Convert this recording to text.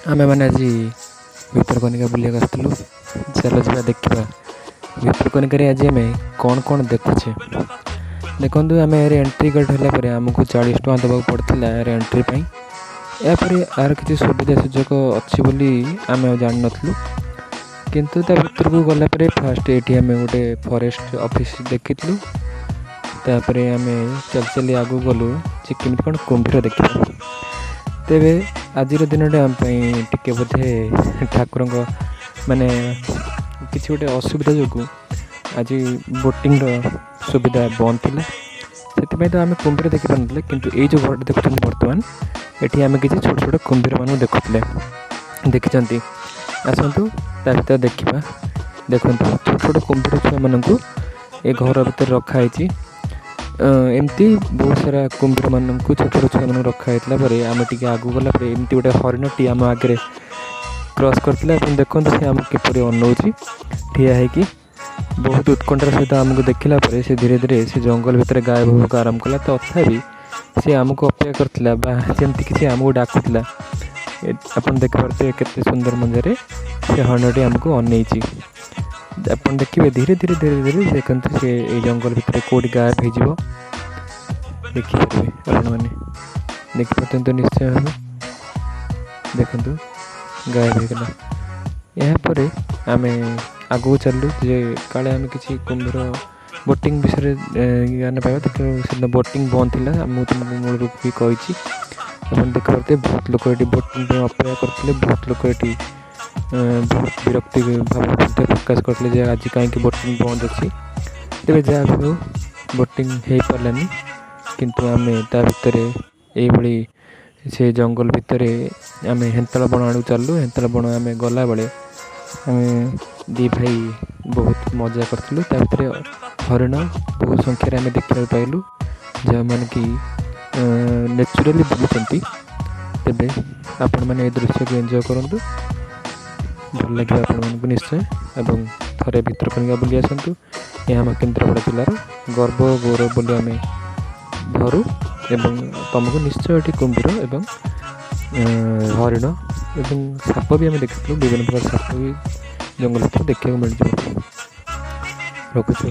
ଆମେମାନେ ଆଜି ଭିତରକନିକା ବୁଲିବାକୁ ଆସିଥିଲୁ। ଚାଲ ଯିବା ଦେଖିବା ଭିତରକନିକାରେ ଆଜି ଆମେ କ'ଣ କ'ଣ ଦେଖୁଛେ। ଦେଖନ୍ତୁ, ଆମେ ଏହାର ଏଣ୍ଟ୍ରି ଗେଟ୍ ହେଲା ପରେ ଆମକୁ 40 ଟଙ୍କା ଦେବାକୁ ପଡ଼ିଥିଲା ଏହାର ଏଣ୍ଟ୍ରି ପାଇଁ। ଏହାପରେ ଏହାର କିଛି ସୁବିଧା ସୁଯୋଗ ଅଛି ବୋଲି ଆମେ ଆଉ ଜାଣିନଥିଲୁ। କିନ୍ତୁ ତା ଭିତରକୁ ଗଲା ପରେ ଫାଷ୍ଟ ଏଇଠି ଆମେ ଗୋଟେ ଫରେଷ୍ଟ ଅଫିସ୍ ଦେଖିଥିଲୁ। ତାପରେ ଆମେ ଚାଲି ଚାଲି ଆଗକୁ ଗଲୁ ଯେ କେମିତି କ'ଣ କୁମ୍ଭୀର ଦେଖିବା। ତେବେ ଆଜିର ଦିନଟା ଆମ ପାଇଁ ଟିକେ ବୋଧେ ଠାକୁରଙ୍କ ମାନେ କିଛି ଗୋଟେ ଅସୁବିଧା ଯୋଗୁଁ ଆଜି ବୋଟିଂର ସୁବିଧା ବନ୍ଦ ଥିଲା। ସେଥିପାଇଁ ତ ଆମେ କୁମ୍ଭୀର ଦେଖିପାରୁନଥିଲେ। କିନ୍ତୁ ଏଇ ଯେଉଁ ଘରଟା ଦେଖୁଛନ୍ତି ବର୍ତ୍ତମାନ, ଏଠି ଆମେ କିଛି ଛୋଟ ଛୋଟ କୁମ୍ଭୀରମାନଙ୍କୁ ଦେଖୁଥିଲେ, ଦେଖିଛନ୍ତି। ଆସନ୍ତୁ, ତା ଭିତରେ ଦେଖିବା। ଦେଖନ୍ତୁ, ଛୋଟ ଛୋଟ କୁମ୍ଭୀର ଛୁଆମାନଙ୍କୁ ଏ ଘର ଭିତରେ ରଖା ହେଇଛି। ଏମିତି ବହୁତ ସାରା କୁମ୍ଭୀରମାନଙ୍କୁ, ଛୋଟ ଛୋଟ ଛୁଆମାନଙ୍କୁ ରଖା ହେଇଥିଲା। ପରେ ଆମେ ଟିକେ ଆଗକୁ ଗଲା ପରେ ଏମିତି ଗୋଟେ ହରିଣଟି ଆମ ଆଗରେ କ୍ରସ୍ କରିଥିଲା ଏବଂ ଦେଖନ୍ତୁ, ସେ ଆମକୁ କିପରି ଅନଉଛି ଠିଆ ହେଇକି। ବହୁତ ଉତ୍କଣ୍ଠାର ସହିତ ଆମକୁ ଦେଖିଲା ପରେ ସେ ଧୀରେ ଧୀରେ ସେ ଜଙ୍ଗଲ ଭିତରେ ଗାୟବ ହେବାକୁ ଆରମ୍ଭ କଲା। ତଥାପି ସେ ଆମକୁ ଅପେକ୍ଷା କରିଥିଲା ବା ଯେମିତି କିଛି ଆମକୁ ଡାକୁଥିଲା। ଆପଣ ଦେଖିପାରୁଥିବେ, କେତେ ସୁନ୍ଦର ମଜାରେ ସେ ହରିଣଟି ଆମକୁ ଅନେଇଛି। ଆପଣ ଦେଖିବେ, ଧୀରେ ଧୀରେ ଧୀରେ ଧୀରେ ଦେଖନ୍ତୁ, ସେ ଏଇ ଜଙ୍ଗଲ ଭିତରେ କେଉଁଠି ଗାୟବ ହେଇଯିବ। ଦେଖିପାରିବେ ଆପଣମାନେ, ଦେଖିପାରୁଛନ୍ତି ତ ନିଶ୍ଚୟ ଭାବେ। ଦେଖନ୍ତୁ, ଗାୟବ ହେଇଗଲା। ଏହାପରେ ଆମେ ଆଗକୁ ଚାଲିଲୁ ଯେ କାଳେ ଆମେ କିଛି କୁମ୍ଭୀର ବୋଟିଂ ବିଷୟରେ ଜ୍ଞାନ ପାଇବା। ଦେଖିଲା, ସେଦିନ ବୋଟିଂ ବନ୍ଦ ଥିଲା। ମୁଁ ତୁମକୁ ମୂଳରୁ ବି କହିଛି। ଆପଣ ଦେଖିପାରୁଥିବେ, ବହୁତ ଲୋକ ଏଠି ବୋଟିଂ ପାଇଁ ଅପେକ୍ଷା କରିଥିଲେ। ବହୁତ ଲୋକ ଏଠି ବହୁତ ବିରକ୍ତି ଭାବ ମଧ୍ୟ ପ୍ରକାଶ କରିଥିଲେ ଯେ ଆଜି କାହିଁକି ବୋଟିଂ ବନ୍ଦ ଅଛି। ତେବେ ଯାହା ବି ହେଉ, ବୋଟିଂ ହେଇପାରିଲାନି। କିନ୍ତୁ ଆମେ ତା ଭିତରେ ଏଇଭଳି ସେ ଜଙ୍ଗଲ ଭିତରେ ଆମେ ହେନ୍ତାଳ ବଣ ଆଡ଼କୁ ଚାଲିଲୁ। ହେନ୍ତାଳ ବଣ ଆମେ ଗଲାବେଳେ ଆମେ ଦୁଇ ଭାଇ ବହୁତ ମଜା କରିଥିଲୁ। ତା ଭିତରେ ହରିଣ ବହୁତ ସଂଖ୍ୟାରେ ଆମେ ଦେଖିବାକୁ ପାଇଲୁ, ଯେଉଁମାନେ କି ନ୍ୟାଚୁରାଲି ବୁଲୁଛନ୍ତି। ତେବେ ଆପଣମାନେ ଏ ଦୃଶ୍ୟକୁ ଏନ୍ଜୟ କରନ୍ତୁ, ଭଲ ଲାଗିବ ଆପଣମାନଙ୍କୁ ନିଶ୍ଚୟ। ଏବଂ ଥରେ ଭିତରକନିକା ବୁଲି ଆସନ୍ତୁ। ଏହା ଆମ କେନ୍ଦ୍ରାପଡ଼ା ଜିଲ୍ଲାର ଗର୍ବ ଓ ଗୌରବ ବୋଲି ଆମେ ଧରୁ। ଏବଂ ତୁମକୁ ନିଶ୍ଚୟ ଏଠି କୁମ୍ଭୀର ଏବଂ ହରିଣ ଏବଂ ସାପ ବି ଆମେ ଦେଖିଥିଲୁ। ବିଭିନ୍ନ ପ୍ରକାର ସାପ ବି ଜଙ୍ଗଲ ଭିତରେ ଦେଖିବାକୁ ମିଳିଯିବ। ରଖୁଛୁ।